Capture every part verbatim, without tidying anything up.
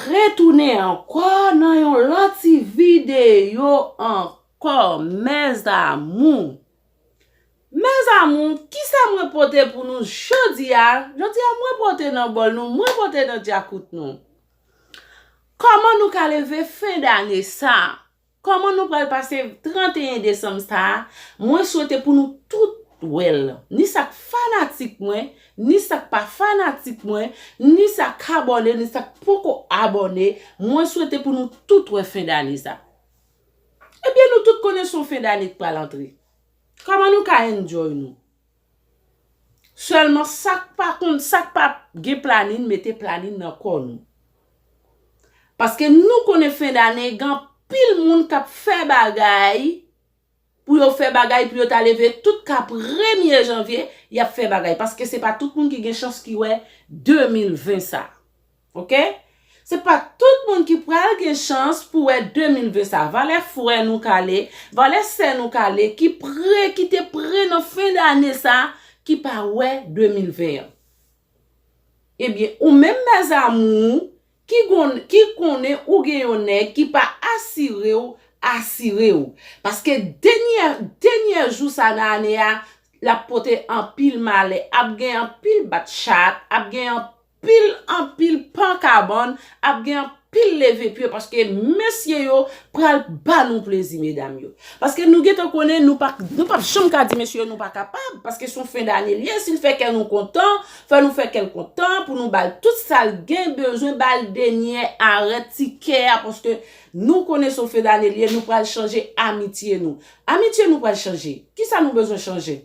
retounen ankò nan yon lòt ti videyo ankò, mes amours. Mes amours, kisa mwen pote pou nou jodi a? Jodi a, mwen pote nan bòl nou, mwen pote nan djakout nou. Kòman nou ka leve fen dane sa? Kòman nou pral pase tranteyen desanm sa a? Mwen swete pou nou tout wè l. Ni sa k fanatik mwen, ni sa k pa fanatik mwen, ni sa k abòne, ni sa k poko abòne, mwen swete pou nou tout wè fen dane sa. Ebyen, nou tout konnen se yon fen dane k pral antre. Kòman nou ka enjoy nou? Sèlman sa k pa konn, sa k pa gen planin, mete planin nan kò nou. Paske nou konnen fen dane, gen anpil moun k ap fè bagay, pou yo fè bagay, pou yo ta leve tout ka premye janvye, y ap fè bagay. Paske se pa tout moun ki gen chans ki wè de mil ven sa. Oke? Se pa tout moun ki pral gen chans pou wè de mil ven sa. Valè frè nou k ale, valè sè nou k ale, ki pre, ki te pre nan fen dane sa, ki pa wè de mil ven an. Ebyen, ou menm, mes amours, ki gon-, ki konnen ou gen yon nèg ki pa asire w, asire w. Paske dènyè, dènyè jou sa nan ane a, l ap pote anpil malè, ap gen anpil bat chat, ap gen anpil, anpil pan kabann, ap gen anpil leve pye, paske mesye yo pral ba nou plezi, medam yo. Paske nou gentan konnen, nou pa, nou p ap janm ka di mesye yo nou pa kapab, paske se yon fen dane l ye, si l fè kè nou kontan, fò nou fè kè l kontan, pou nou ba l tout sa l gen bezwen, ba l dènyè arè ti kè a, paske nou konnen se yon fen dane l ye, nou pral chanje amitye nou. Amitye nou pral chanje. Kisa nou bezwen chanje?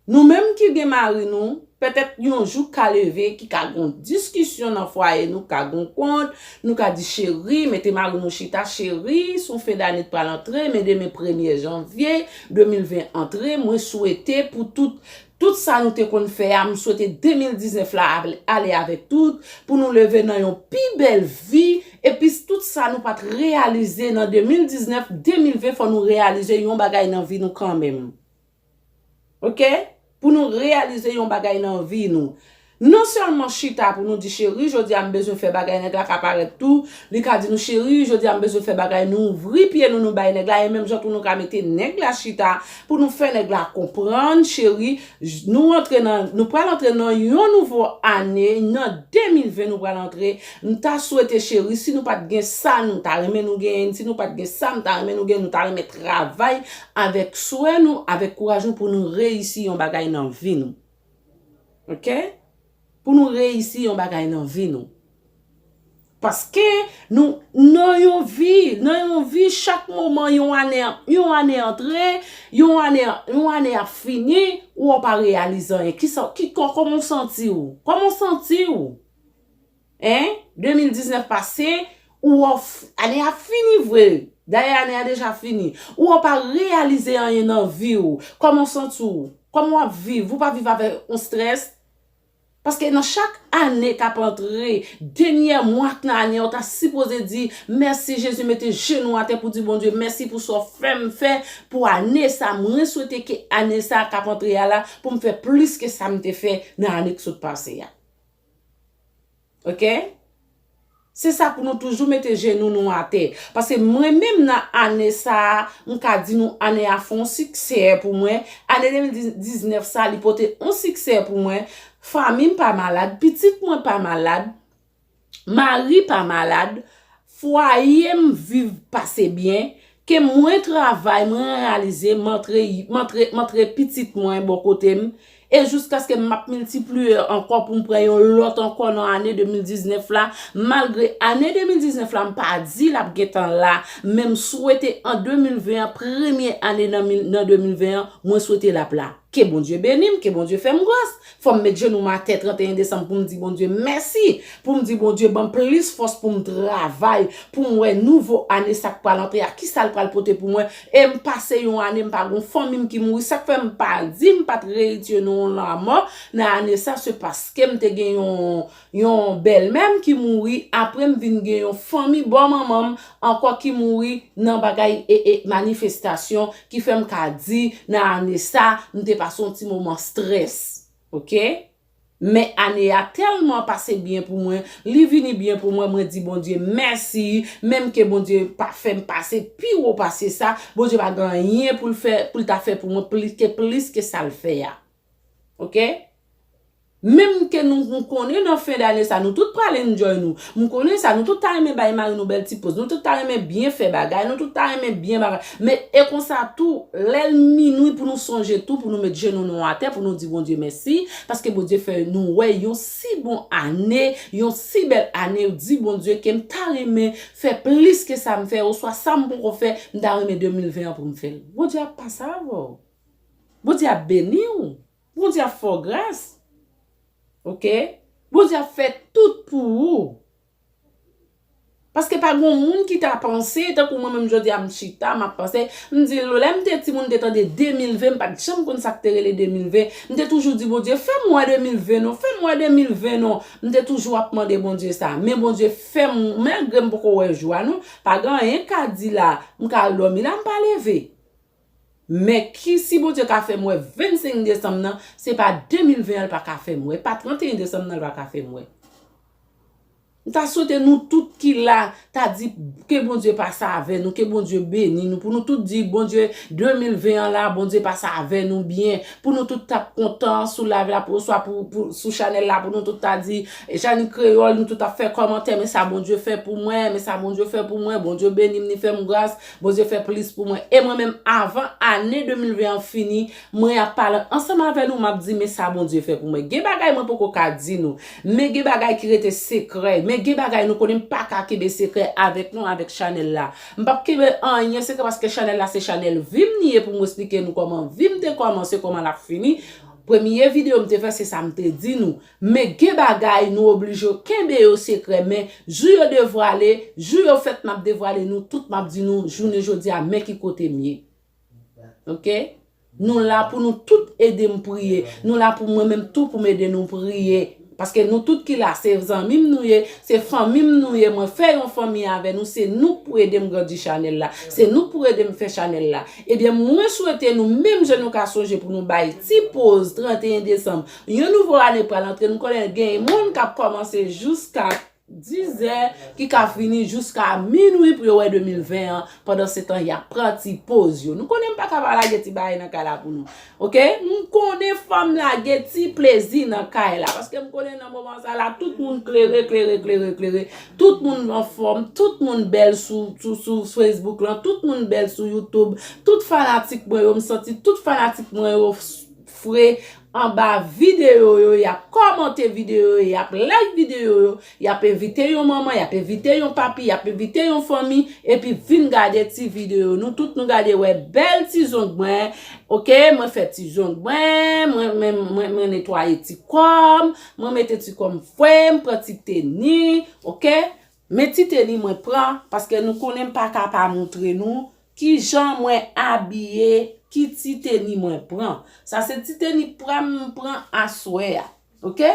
Nou menm ki gen mari nou, petèt yon jou ka leve, ki ka gon diskisyon nan fwaye nou, ka gon kont, nou ka di, cheri, mete mari nou chita, cheri, se yon fen dane k pral antre, men demen premye janvye de mil ven antre, mwen swete pou tout, tout sa nou te konn fè a, m swete de mil diznèf la ale, ale avèk tout, pou nou leve nan yon pi bèl vi, epi tout sa nou pa t reyalize nan de mil diznèf, de mil ven, fò nou reyalize yon bagay nan vi nou kanmenm. Oke? Pou nou reyalize yon bagay nan vi nou. Non sèlman chita pou nou di, cheri, jodi a m bezwen fè bagay, nèg la ka parèt tou, li ka di nou, cheri, jodi a m bezwen fè bagay, nou ouvri pye nou, nou bay nèg la, e menm jan tou nou ka mete nèg la chita pou nou fè nèg la konprann, cheri, j-, nou antre nan, nou pral antre nan yon nouvo ane, nan de mil ven nou pral antre, m ta swete, cheri, si nou pa t gen sa, nou ta renmen nou genyen, si nou pa t gen sa, m ta renmen nou genyen, nou ta renmen travay avèk swè nou, avèk kouraj nou pou nou reyisi yon bagay nan vi nou. Oke? Pou nou reyisi yon bagay nan vi nou. Paske nou, nan yon vi, nan yon vi, chak moman, yon ane, yon ane antre, yon ane, yon ane ap fini, ou pa reyalize anyen. Kisa, ki, kò-, kòman w santi w? Kòman w santi w? Hein? De mil diznèf pase, ou wè f-, ane a fini vre. Dayè, ane a deja fini. Ou pa reyalize anyen nan vi w. Kòman w santi w? Kòman w ap viv? Ou pa viv avèk yon strès? Paske nan chak ane k ap antre, dènyè mwa k nan ane a, ou ta sipoze di, mèsi Jezi, mete jenou atè pou di Bondye, mèsi pou sa w fè m fè pou ane sa. Mwen swete ke ane sa k ap antre a la, pou m fè plis ke sa m te fè nan ane k sot pase a. Oke? Se sa pou nou toujou mete jenou nou atè. Paske mwen menm nan ane sa a, m ka di nou ane a fè yon siksè pou mwen. Ane de mil diznèf sa, li pote yon siksè pou mwen. Fanmi m pa malad, pitit mwen pa malad, mari pa malad, fwaye m viv pase byen, ke mwen travay, mwen reyalize, m antre, m antre, m antre pitit mwen bò kote m, e jiskaske m ap miltipliye ankò pou m pran yon lòt ankò nan ane de mil diznèf la, malgre ane de mil diznèf la, m pa di l ap gentan la, men m swete an de mil ven an, premye ane nan mil, nan de mil ven an, mwen swete l ap la. Ke Bondye beni m, ke Bondye fè m gras. Fò m met jenou m atè tranteyen desanm pou m di Bondye mèsi, pou m di Bondye ban m plis fòs pou m travay, pou m wè nouvo ane sa k pral antre a, kisa l pral pote pou mwen. E m pase yon ane, m pa gon fanmi m ki mouri, sa k fè m pa di, m pa t reyitye nan yon lanmò nan ane sa, se paske m te gen yon, yon bèlmè m ki mouri, apre m vin gen yon fanmi bò manman m ankò ki mouri nan bagay e, e manifestasyon ki fè m ka di nan ane sa, m te pase yon ti moman strès. Oke? Men ane a tèlman pase byen pou mwen, li vini byen pou mwen, mwen di Bondye mèsi, menm ke Bondye pa fè m pase pi wo pase sa, Bondye pa gen anyen pou l fè, pou l ta fè pou mwen plis ke, plis ke sa l fè a. Oke? Menm ke nou, nou konnen nan fen dane sa, nou tout pral enjoy nou. M konnen sa, nou tout ta renmen bay mari nou bèl ti poz, nou tout ta renmen byen fè bagay, nou tout ta renmen byen bagay. Men e konsa tou, lè l minwi pou nou sonje tou, pou nou met jenou nou atè, pou nou di Bondye mèsi, paske Bondye fè nou wè yon si bon ane, yon si bèl ane, di Bondye ke m ta renmen fè plis ke sa m fè, oswa sa m poko fè, m ta renmen de mil ven an pou m fè l. Bondye ap pase avè w. Bondye ap beni w. Bondye ap fè w gras. Oke? Bondye ap fè tout pou ou. Paske pa gen moun ki ta panse, tankou mwen menm jodi a m chita, m ap panse, m di, lè m te timoun, m te tande de mil ven, m pa t janm konn sa k te rele de mil ven. M te toujou di, Bondye, fè m wè de mil ven non, fè m wè de mil ven non. M te toujou ap mande Bondye sa. Men Bondye fè m, malgre m poko wè jou a non, pa gen anyen ka di la, m ka al dòmi la, m pa leve. Men ki si Bondye ka fè m wè vennsenk desanm nan, se pa de mil ven an l pa ka fè m wè, pa tranteyen desanm nan l pa ka fè m wè. M ta swete nou tout ki la, ta di ke Bondye pase avè nou, ke Bondye beni nou, pou nou tout di Bondye de mil ven an la, Bondye pase avè nou byen, pou nou tout t ap kontan sou live la, pou, oswa pou, pou, sou chanèl la, pou nou tout ta di, Jani Kreyòl, nou tout ap fè kòmantè, men sa Bondye fè pou mwen, men sa Bondye fè pou mwen, Bondye beni m, li fè m gras, Bondye fè plis pou mwen. E mwen menm, avan ane de mil ven an fini, mwen ap pale ansanm avè nou, m ap di, men sa Bondye fè pou mwen. Gen bagay mwen poko ka di nou, men gen bagay ki rete sekrè, men gen bagay nou konnen m pa ka kenbe sekrè avèk nou, avèk chanèl la. M p ap kenbe anyen sekrè paske chanèl la se chanèl vi m li ye pou m esplike nou kòman vi m te kòmanse, kòman l ap fini. Premye videyo m te fè, se sa m te di nou. Men gen bagay nou oblije kenbe yo sekrè, men jou yo devwale, jou yo fèt m ap devwale nou tout, m ap di nou jounen jodi a, men ki kote m ye. Oke? Nou la pou nou tout ede m priye. Nou la pou mwen menm tou pou m ede nou priye. Paske nou tout ki la, se zanmi m nou ye, se fanmi m nou ye. Mwen fè yon fanmi avè nou, se nou k pou ede m grandi chanèl la. Se nou k pou ede m fè chanèl la. Ebyen, mwen swete nou, menm jan nou ka sonje pou nou bay ti poz trannteyen desanm, yon nouvo ane pral antre, nou konnen gen moun k ap kòmanse jiska dizè, ki ka fini jiska minwi pou yo wè de mil ven an. Pandan se tan, y ap pran ti poz yo. Nou konnen m pa ka pa lage ti bagay nan kay la pou nou. Oke? M konnen fò m lage ti plezi nan kay la. Paske m konnen nan moman sa la, tout moun klere, klere, klere, klere. Tout moun anfòm, tout moun bèl sou, sou, sou Facebook lan, tout moun bèl sou YouTube. Tout fanatik mwen yo, m santi tout fanatik mwen yo f-, fre anba videyo yo, y ap kòmante videyo yo, y ap like videyo yo, y ap envite yon manman, y ap envite yon papi, y ap envite yon fanmi, epi vin gade ti videyo. Nou tout nou gade wè bèl ti zong mwen, oke, mwen fè ti zong mwen, mwen, mwen, mwen, mwen netwaye ti kò m, mwen mete ti kò m fre, m pran ti teni, oke. Men ti teni mwen pran, paske nou konnen m pa ka pa montre nou kijan mwen abiye, ki ti teni mwen pran. Sa se ti teni pa m m pran aswè a. Oke?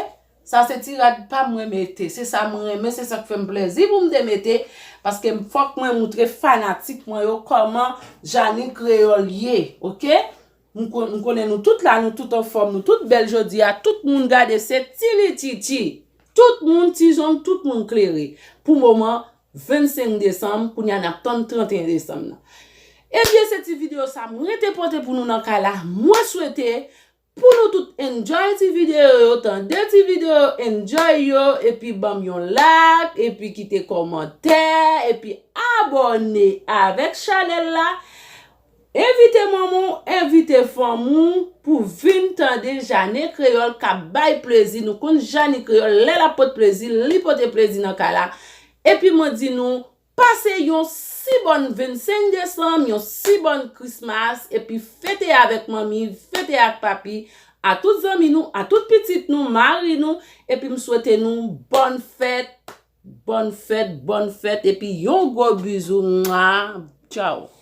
Sa se ti rad pa m mwen mete. Se sa mwen renmen, se sa k fè m plezi pou m te mete, paske m, fòk mwen montre fanatik mwen yo kòman Jani Kreyòl ye. Oke? M kon-, m konnen nou tout la, nou tout anfòm, nou tout bèl jodi a, tout moun gade se Tili Titi. Tout moun ti zong, tout moun klere. Pou moman, vennsenk desanm, kounye a n ap tann trannteyen desanm nan. Ebyen, se ti videyo sa mwen te pote pou nou nan kay la. Mwen swete pou nou tout enjoy ti videyo yo, tande ti videyo yo, enjoy yo, epi ban m yon like, epi kite kòmantè, epi abòne avèk chanèl la. Envite manman w, envite fanmi w pou vin tande Jani Kreyòl k ap bay plezi. Nou konn Jani Kreyòl, lè l ap pote plezi, li pote plezi nan kay la. Epi mwen di nou, pase yon si bòn vennsenk desanm, yon si bòn Christmas, epi fete avèk manmi, fete ak papi, a tout zanmi nou, a tout pitit nou, mari nou, epi m swete nou bòn fèt, bòn fèt, bòn fèt, epi yon gwo bizou, mwa, tchaw.